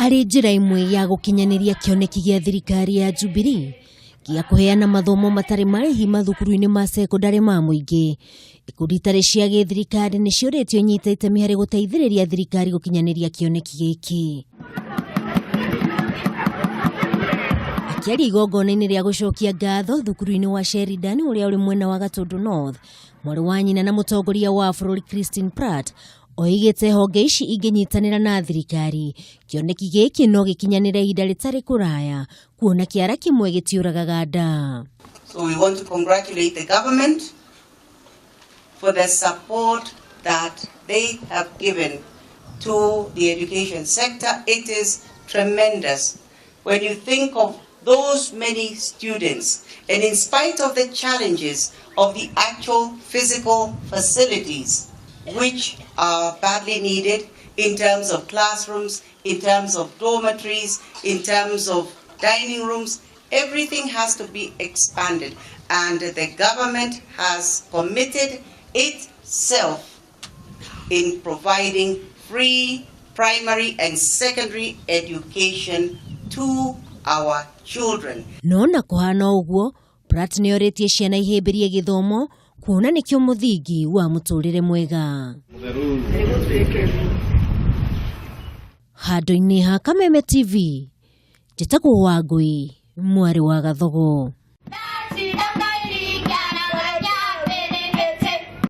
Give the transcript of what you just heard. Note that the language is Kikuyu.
Arĩ njĩra ĩmwe ya gũkinyanĩria kĩoneki gĩa thirikari ya Jubilee gĩa kũheana mathomo matarĩ marĩhi mathukuru-inĩ ma sekondarĩ ma mũingĩ, ikundi itarĩ cia gĩthirikari nĩ ciũrĩtio inyite itemi harĩ gũteithĩrĩria thirikari gũkinyanĩria kĩoneki gĩkĩ. Akĩaria igongona-inĩ rĩa gũcokia ngatho thukuru-inĩ wa Sheridan ũrĩa ũrĩ mwena wa Gatũndũ North, mwarĩ wa nyina na mũtongoria wa bũrũri Christine Pratt oigĩte honge ici ingĩnyitanĩra na thirikari kĩoneki gĩkĩ no gĩkinyanĩre ihinda rĩtarĩ kũraya kuona kĩara kĩmwe gĩtiũragaga nda. So we want to congratulate the government for the support that they have given to the education sector. It is tremendous. When you think of those many students, and in spite of the challenges of the actual physical facilities, which are badly needed in terms of classrooms, in terms of dormitories, in terms of dining rooms, everything has to be expanded. And the government has committed itself in providing free primary and secondary education to our children. No na kũhana ũguo, Pratt nĩ orĩtie ciana ihĩmbĩrie gĩthomo kuona nĩkĩo mũthingi wa mũtũrĩre mwega. Handũ-inĩ ha Kameme TV, njĩtagwo Wangũi, mwarĩ wa Gathogo.